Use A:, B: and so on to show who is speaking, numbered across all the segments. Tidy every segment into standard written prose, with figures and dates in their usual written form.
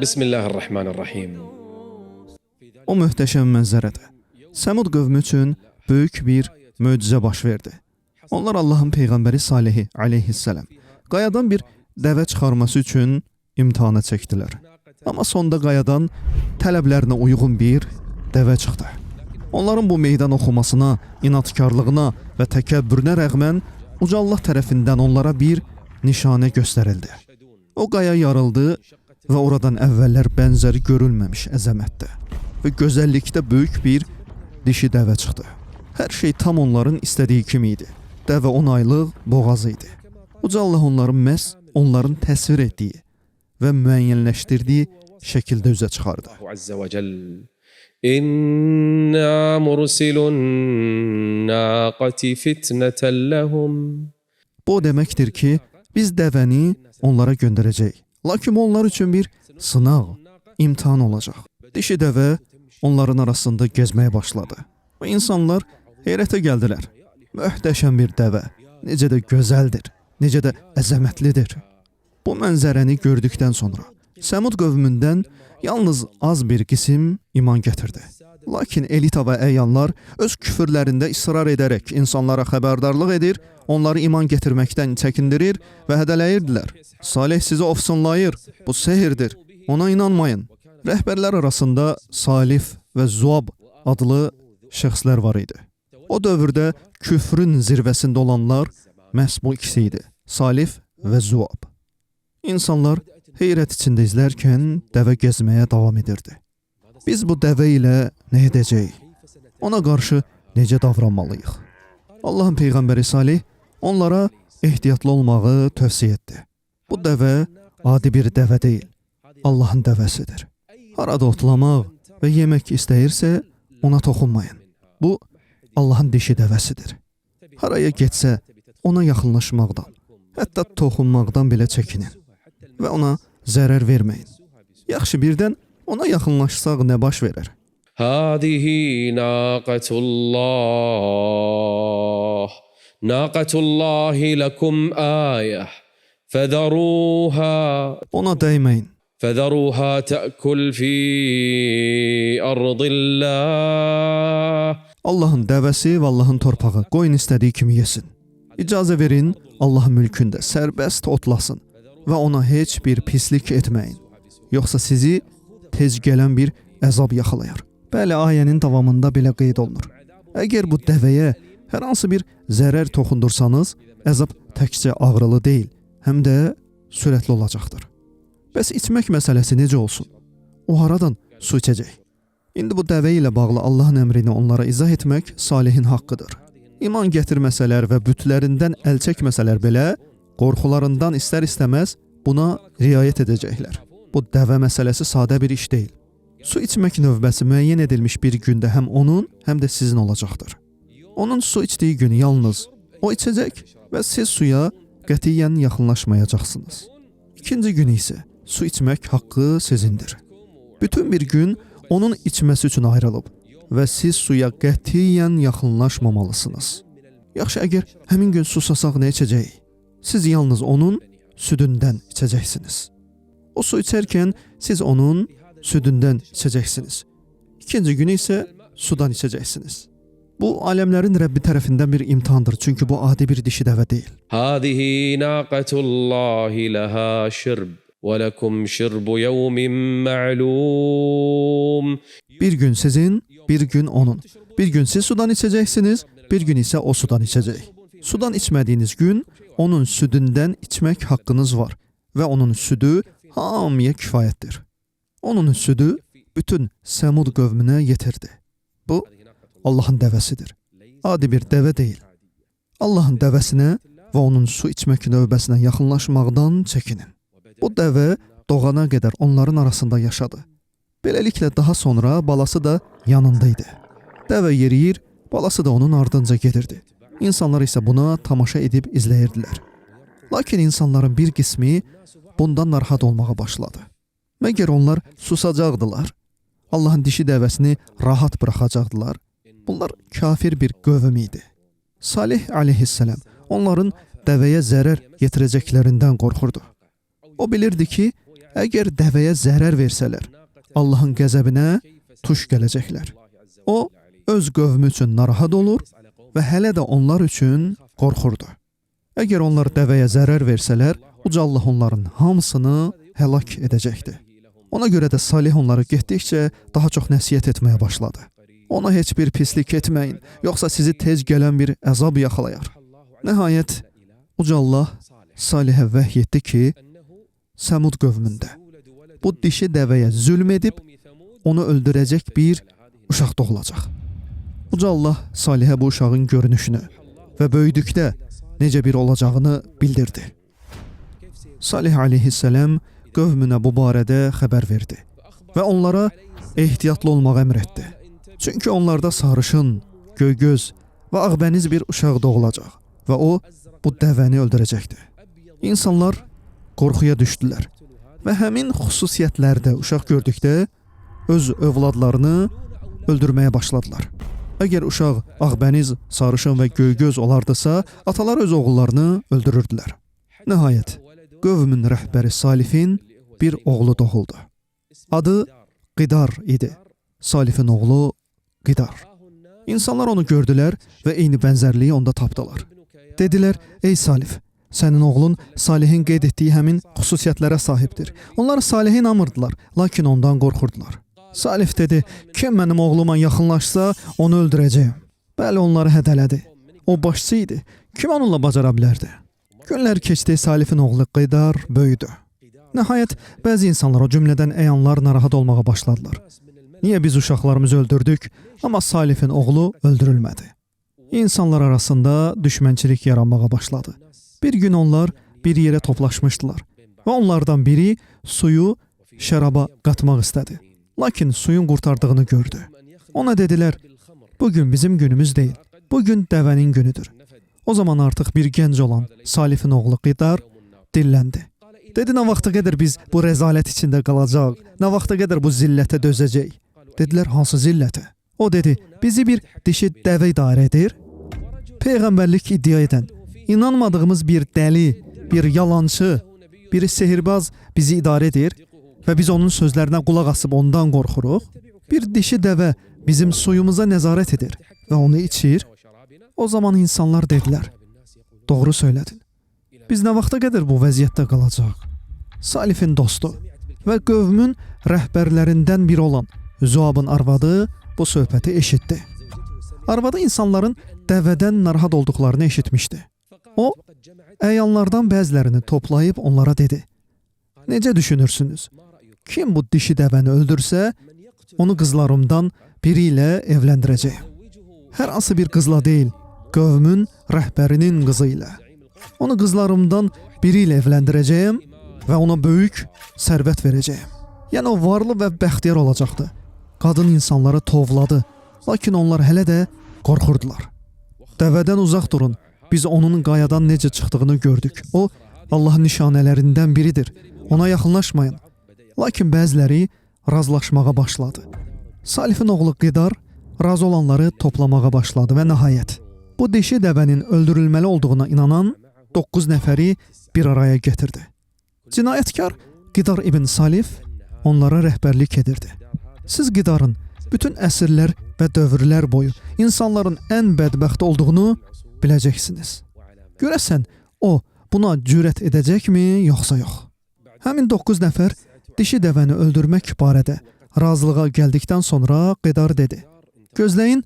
A: بسم الله الرحمن الرحيم.
B: O möhtəşəm mənzərədə Səmud qövmü üçün böyük bir möcüzə baş verdi. Onlar Allahın peyğəmbəri Salehi əleyhissalam qayadan bir dəvə çıxarması üçün imtahana çəkdilər. Amma sonda qayadan tələblərinə uyğun bir dəvə çıxdı. Onların bu meydan oxumasına, inadkarlığına və təkəbbürünə rəğmən Uca Allah tərəfindən onlara bir nişanə göstərildi. O qaya yarıldı və oradan əvvəllər bənzəri görülməmiş əzəmətdə və gözəllikdə böyük bir dişi dəvə çıxdı. Hər şey tam onların istədiyi kimi idi. Dəvə 10 aylıq boğaz idi. Uca Allah onların məhz onların təsvir etdiyi və müəyyənləşdirdiyi şəkildə üzə çıxardı.
A: الله عز وجل إنا مرسل الناقة فتنة لهم.
B: Bu o deməkdir ki, biz dəvəni onlara göndərəcəyik. Lakin bu onlar üçün bir sınaq, imtahan olacaq. Dişi dəvə onların arasında gəzməyə başladı. Və insanlar heyrətə gəldilər. Möhtəşəm bir dəvə, necə də gözəldir, necə də əzəmətlidir. Bu mənzərəni gördükdən sonra Səmud qövmündən yalnız az bir qisim iman gətirdi. Lakin elita və əyanlar öz küfürlərində israr edərək insanlara xəbərdarlıq edir, onları iman gətirməkdən çəkindirir və hədələyirdilər. Saleh sizi ofsunlayır, bu sehirdir, ona inanmayın. Rəhbərlər arasında Salif və Zuab adlı şəxslər var idi. O dövrdə küfrün zirvəsində olanlar məhz bu ikisi idi. Salif və Zuab. İnsanlar heyrət içində izlərkən dəvə gəzməyə davam edirdi. Biz bu dəvə ilə nə edəcəyik? Ona qarşı necə davranmalıyıq? Allahın peyğəmbəri Salih onlara ehtiyatlı olmağı tövsiyə etdi. Bu dəvə adi bir dəvə deyil, Allahın dəvəsidir. Harada otlamaq və yemək istəyirsə, ona toxunmayın. Bu Allahın dişi dəvəsidir. Haraya getsə, ona yaxınlaşmaqdan, hətta toxunmaqdan belə çəkinin və ona zərər verməyin. Yaxşı, birdən ona yaxınlaşsaq nə baş verər?
A: هذه ناقة الله ناقة الله لكم آية فذروها
B: Ona dəyməyin.
A: فذروها تأكل في أرض الله.
B: Allahın dəvəsi və Allahın torpağı qoyun istədiyi kimi yesin. İcazə verin, Allahın mülkündə sərbəst otlasın və ona heç bir pislik etməyin. Yoxsa sizi tez gələn bir əzab yaxalayar. Bəli, ayənin davamında belə qeyd olunur. Əgər bu dəvəyə hər hansı bir zərər toxundursanız, əzab təkcə ağrılı deyil, həm də sürətli olacaqdır. Bəs içmək məsələsi necə olsun? O haradan su içəcək? İndi bu dəvə ilə bağlı Allahın əmrini onlara izah etmək Salihin haqqıdır. İman gətirməsələr və bütlərindən əl çəkməsələr belə, qorxularından istər-istəməz buna riayət edəcəklər. Bu dəvə məsələsi sadə bir iş deyil. Su içmək növbəsi müəyyən edilmiş bir gündə həm onun, həm də sizin olacaqdır. Onun su içdiyi gün yalnız o içəcək və siz suya qətiyyən yaxınlaşmayacaqsınız. İkinci gün isə su içmək haqqı sizindir. Bütün bir gün onun içməsi üçün ayrılıb və siz suya qətiyyən yaxınlaşmamalısınız. Yaxşı, əgər həmin gün susasaq nə içəcəyik? Siz yalnız onun südündən içəcəksiniz. O su içərkən siz onun südündən içəcəksiniz. İkinci günü isə sudan içəcəksiniz. Bu aləmlərin Rəbbi tərəfindən bir imtahandır, çünki bu adi bir dişi dəvə deyil.
A: هذه ناقة الله لها شرب ولكم شرب يوم معلوم.
B: Bir gün sizin, bir gün onun. Bir gün siz sudan içəcəksiniz, bir gün isə o sudan içəcək. Sudan içmədiyiniz gün onun südündən içmək haqqınız var və onun südü hamıya kifayətdir. Onun südü bütün Səmud qövmünə yetirdi. Bu Allahın dəvəsidir. Adi bir dəvə deyil. Allahın dəvəsinə və onun su içmək növbəsinə yaxınlaşmaqdan çəkinin. Bu dəvə doğana qədər onların arasında yaşadı. Beləliklə daha sonra balası da yanında idi. Dəvə yeriyir, balası da onun ardınca gedirdi. İnsanlar isə buna tamaşa edib izləyirdilər. Lakin insanların bir qismi bundan narahat olmağa başladı. Məgər onlar susacaqdılar? Allahın dişi dəvəsini rahat buraxacaqdılar. Bunlar kafir bir qövm idi. Salih əleyhissalam onların dəvəyə zərər yetirəcəklərindən qorxurdu. O bilirdi ki, Əgər dəvəyə zərər versələr, Allahın qəzəbinə tuş gələcəklər. O, öz qövmü üçün narahat olur və hələ də onlar üçün qorxurdu. Əgər onlar dəvəyə zərər versələr, Uca Allah onların hamısını həlak edəcəkdi. Ona görə də Salih onları getdikcə daha çox nəsihət etməyə başladı. Ona heç bir pislik etməyin, yoxsa sizi tez gələn bir əzab yaxalayar. Nəhayət, Uca Allah Salihə vəhy etdi ki, Səmud qövmündə bu dişi dəvəyə zülm edib onu öldürəcək bir uşaq doğulacaq. Uca Allah Salihə bu uşağın görünüşünü və böyüdükdə necə bir olacağını bildirdi. Salih əleyhissalam qövmünə bu barədə xəbər verdi və onlara ehtiyatlı olmağı əmr etdi. Çünki onlarda sarışın, göygöz və ağbəniz bir uşaq doğulacaq və o bu dəvəni öldürəcəkdi. İnsanlar qorxuya düşdülər və həmin xüsusiyyətlərdə uşaq gördükdə öz övladlarını öldürməyə başladılar. Əgər uşaq ağbəniz, sarışın və göygöz olardısa, atalar öz oğullarını öldürürdülər. Nəhayət, qövmün rəhbəri Salifin bir oğlu doğuldu. Adı Qidar idi. Salifin oğlu Qidar. İnsanlar onu gördülər və eyni bənzərliyi onda tapdılar. Dedilər, ey Salif, sənin oğlun Salihin qeyd etdiyi həmin xüsusiyyətlərə sahibdir. Onlar Salihə inanmırdılar, lakin ondan qorxurdular. Salif dedi, kim mənim oğluma yaxınlaşsa, onu öldürəcəyəm. Bəli, onları hədələdi. O başçı idi. Kim onunla bacara bilərdi? Günlər keçdi, Salifin oğlu Qidar böyüdü. Nəhayət, bəzi insanlar, o cümlədən əyanlar narahat olmağa başladılar. Niyə biz uşaqlarımızı öldürdük, amma Salifin oğlu öldürülmədi? İnsanlar arasında düşmənçilik yaranmağa başladı. Bir gün onlar bir yerə toplaşmışdılar və onlardan biri suyu şəraba qatmaq istədi. Lakin suyun qurtardığını gördü. Ona dedilər, bugün bizim günümüz deyil, bugün dəvənin günüdür. O zaman artıq bir gənc olan Salifin oğlu Qidar dilləndi. Dedi, nə vaxta qədər biz bu rəzalət içində qalacaq, nə vaxta qədər bu zillətə dözəcək? Dedilər, hansı zillətə? O dedi, bizi bir dişi dəvə idarə edir. Peyğəmbərlik iddia edən, inanmadığımız bir dəli, bir yalançı, bir sehirbaz bizi idarə edir və biz onun sözlərinə qulaq asıb ondan qorxuruq. Bir dişi dəvə bizim suyumuza nəzarət edir və onu içir. O zaman insanlar dedilər, doğru söylədin. Biz nə vaxta qədər bu vəziyyətdə qalacaq? Salifin dostu və qövmün rəhbərlərindən biri olan Züabın arvadı bu söhbəti eşitdi. Arvadı insanların dəvədən narahat olduqlarını eşitmişdi. O, əyanlardan bəzilərini toplayıb onlara dedi, necə düşünürsünüz? Kim bu dişi dəvəni öldürsə, onu qızlarımdan biri ilə evləndirəcəyəm. Hər hansı bir qızla deyil, qövmün rəhbərinin qızı ilə. Onu qızlarımdan biri ilə evləndirəcəyəm və ona böyük sərvət verəcəyəm. Yəni o varlı və bəxtiyar olacaqdı. Qadın insanları tovladı, lakin onlar hələ də qorxurdular. Dəvədən uzaq durun, biz onun qayadan necə çıxdığını gördük. O, Allahın nişanələrindən biridir. Ona yaxınlaşmayın. Lakin bəziləri razılaşmağa başladı. Salifin oğlu Qidar razı olanları toplamağa başladı və nəhayət bu dişi dəvənin öldürülməli olduğuna inanan 9 nəfəri bir araya gətirdi. Cinayətkar Qidar ibn Salif onlara rəhbərlik edirdi. Siz Qidarın bütün əsrlər və dövrlər boyu insanların ən bədbəxt olduğunu biləcəksiniz. Görəsən, o buna cürət edəcəkmi, yoxsa yox? Həmin 9 nəfər dişi dəvəni öldürmək barədə razılığa gəldikdən sonra Qidar dedi, gözləyin,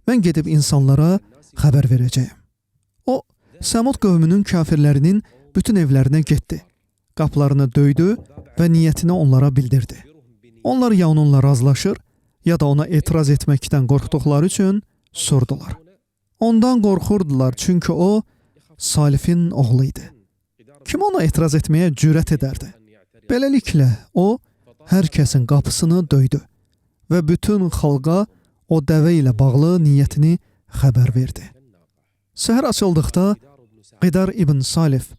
B: mən gedib insanlara xəbər verəcəyəm. O, Səmud qövmünün kafirlərinin bütün evlərinə getdi. Qapılarını döydü və niyyətini onlara bildirdi. Onlar ya onunla razılaşır, ya da ona etiraz etməkdən qorxduqları üçün sordular. Ondan qorxurdular, çünki o, Salifin oğlu idi. Kim ona etiraz etməyə cürət edərdi? Beləliklə, o, hər kəsin qapısını döydü və bütün xalqa o dəvə ilə bağlı niyyətini xəbər verdi. Səhər açıldıqda Qidar ibn Salif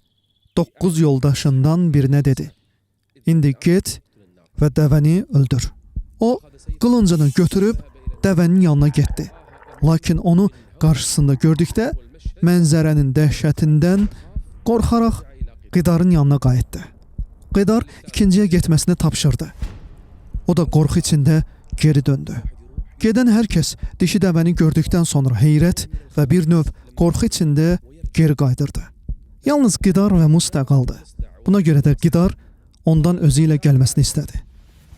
B: 9 yoldaşından birinə dedi, İndi get və dəvəni öldür. O, qılıncını götürüb dəvənin yanına getdi. Lakin onu qarşısında gördükdə mənzərənin dəhşətindən qorxaraq Qidarın yanına qayıtdı. Qidar ikinciyə getməsini tapşırdı. O da qorxu içində geri döndü. Gedən hər kəs dişi dəvəni gördükdən sonra heyrət və bir növ qorxu içində geri qayıdırdı. Yalnız Qidar və Musta qaldı. Buna görə də Qidar ondan özü ilə gəlməsini istədi.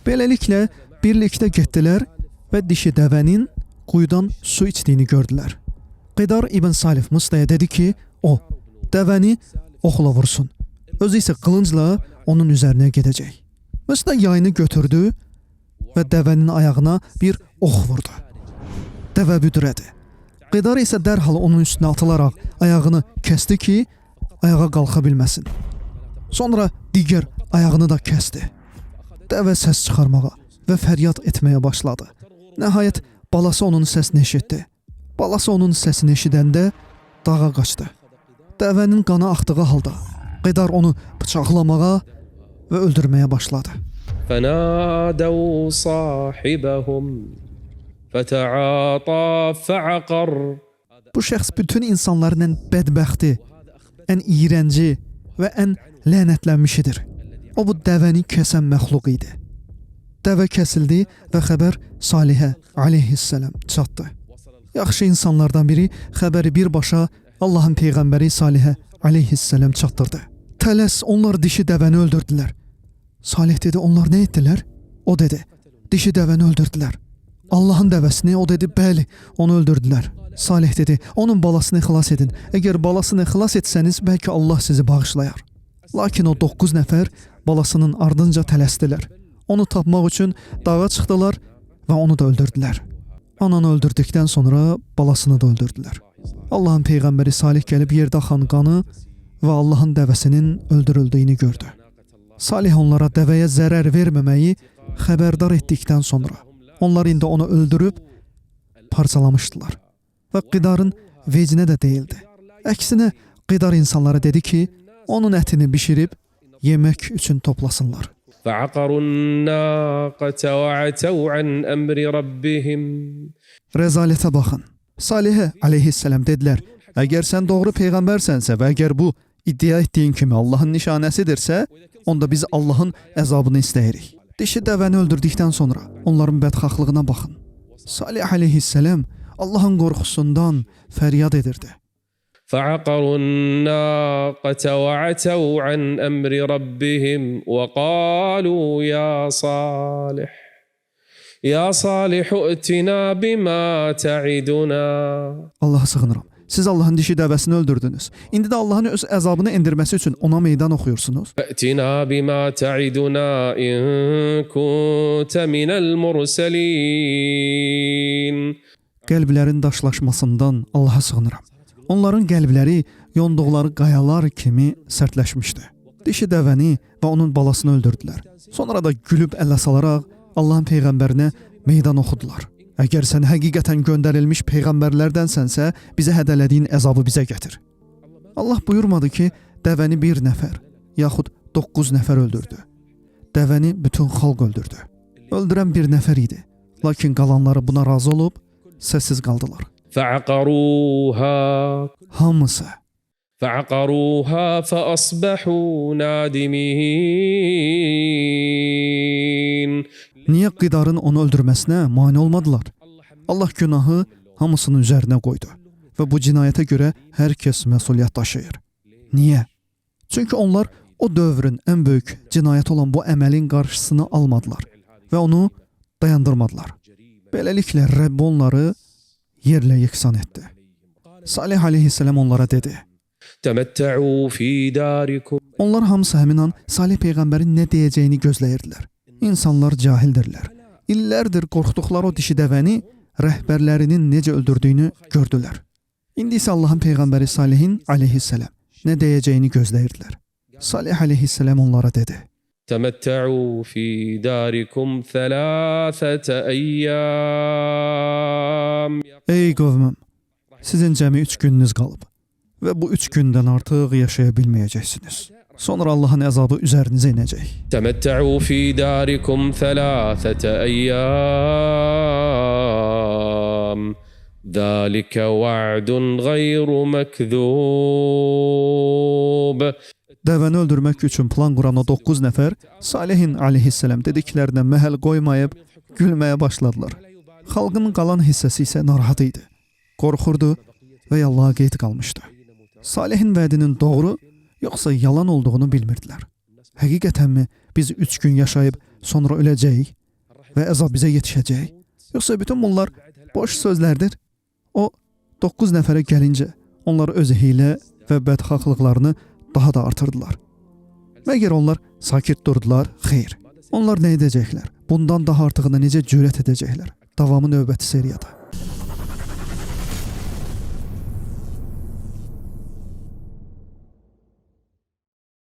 B: Beləliklə birlikdə getdilər və dişi dəvənin quyudan su içdiyini gördülər. Qidar ibn Salif Mustaya dedi ki, o dəvəni oxla vursun. Özü isə qılıncla onun üzərinə gedəcək. Musta yayını götürdü və dəvənin ayağına bir ox vurdu. Dəvə büdrədi. Qidar isə dərhal onun üstünə atılaraq ayağını kəsdi ki, ayağa qalxa bilməsin. Sonra digər ayağını da kəsdi. Dəvə səs çıxarmağa və fəryad etməyə başladı. Nəhayət balası onun səsini eşitdi. Balası onun səsini eşidəndə dağa qaçdı. Dəvənin qanı axdığı halda Qidar onu bıçaqlamağa və öldürməyə başladı.
A: فنادوا صاحبهم فتعاطى فعقر.
B: Bu şəxs bütün insanların ən bədbəxti, ən iyrənci və ən lənətlənmişidir. O bu dəvəni kəsən məxluq idi. Dəvə kəsildi və xəbər Salihə aleyhissalam çatdı. Yaxşı insanlardan biri xəbəri birbaşa Allahın peyğəmbəri Salihə aleyhissalam çatdırdı. Tələs, onlar dişi dəvəni öldürdülər. Salih dedi, onlar nə etdilər? O dedi, dişi dəvəni öldürdülər. Allahın dəvəsini, o dedi, bəli, onu öldürdülər. Salih dedi, onun balasını xilas edin. Əgər balasını xilas etsəniz, bəlkə Allah sizi bağışlayar. Lakin o 9 nəfər balasının ardınca tələsdilər. Onu tapmaq üçün dağa çıxdılar və onu da öldürdülər. Ananı öldürdükdən sonra balasını da öldürdülər. Allahın peyğəmbəri Salih gəlib yerdə axan qanı və Allahın dəvəsinin öldürüldüyünü gördü. Salih onlara dəvəyə zərər verməməyi xəbərdar etdikdən sonra onlar indi onu öldürüb parçalamışdılar. Və Qidarın vecinə də deyildi. Əksinə Qidar insanlara dedi ki, onun ətini bişirib yemək üçün toplasınlar.
A: فعقروا الناقة وعتوا عن أمر ربهم.
B: Rəzalətə baxın. Salihə aleyhissalam dedilər, əgər sən doğru peyğəmbərsənsə və əgər bu iddia etdiyin kimi Allahın nişanəsidirsə, onda biz Allahın əzabını istəyirik. Dişi dəvəni öldürdükdən sonra onların bədxahlığına baxın. Salih aleyhissalam Allahın qorxusundan fəryad edirdi.
A: فعقروا الناقة وعتوا عن أمر ربهم وقالوا يا صالح ائتنا بما تعدنا.
B: Allaha sığınıram. Siz Allahın dişi dəvəsini öldürdünüz. İndi də Allahın öz əzabını endirməsi üçün ona meydan oxuyursunuz.
A: فأتنا بما تعدنا إن كنت من المرسلين.
B: Qəlblərin daşlaşmasından Allaha sığınıram. Onların qəlbləri yonduqları qayalar kimi sərtləşmişdi. Dişi dəvəni və onun balasını öldürdülər. Sonra da gülüb ələ salaraq Allahın peyğəmbərinə meydan oxudular. Əgər sən həqiqətən göndərilmiş peyğəmbərlərdənsənsə, bizə hədələdiyin əzabı bizə gətir. Allah buyurmadı ki, dəvəni bir nəfər, yaxud 9 nəfər öldürdü. Dəvəni bütün xalq öldürdü. Öldürən bir nəfər idi. Lakin qalanları buna razı olub səssiz qaldılar.
A: فعقروها
B: Hamısı
A: فعقروها فأصبحوا نادمين.
B: Niyə Qidarın onu öldürməsinə mane olmadılar? Allah günahı hamısının üzərinə qoydu və bu cinayətə görə hər kəs məsuliyyət daşıyır. Niyə? Çünki onlar o dövrün ən böyük cinayəti olan bu əməlin qarşısını almadılar və onu dayandırmadılar. Beləliklə Rəbb onları yerlə yeksan etdi. Salih aleyhisselam onlara dedi:
A: تمتعوا في داركم.
B: Onlar hamısı həmin an Salih peyğəmbərin nə deyəcəyini gözləyirdilər. İnsanlar cahildirlər. İllərdir qorxduqları o dişi dəvəni rəhbərlərinin necə öldürdüyünü gördülər. İndi isə Allahın peyğəmbəri Salihin aleyhisselam nə deyəcəyini gözləyirdilər. Salih aleyhisselam onlara dedi:
A: تمتعوا في داركم 3 أيام.
B: Ey qövmüm, sizin cəmi 3 gününüz qalıb və bu 3 gündən artıq yaşaya bilməyəcəksiniz. Sonra Allahın əzabı üzərinizə inəcək.
A: تمتعوا في داركم 3 أيام ذلك وعد غير مكذوب.
B: Dəvəni öldürmək üçün plan quran o 9 nəfər Salihin əleyhissalam dediklərinə məhəl qoymayıb gülməyə başladılar. Xalqın qalan hissəsi isə narahat idi. Qorxurdu və ya laqeyd qalmışdı. Salihin vədinin doğru yoxsa yalan olduğunu bilmirdilər. Həqiqətənmi biz 3 gün yaşayıb sonra öləcəyik və əzab bizə yetişəcək? Yoxsa bütün bunlar boş sözlərdir? O 9 nəfərə gəlincə onlar öz hiylə və bədxahlıqlarını daha da artırdılar. Məgər onlar sakit durdular? Xeyr. Onlar nə edəcəklər? Bundan daha artığını necə cürət edəcəklər? Davamı növbəti seriyada.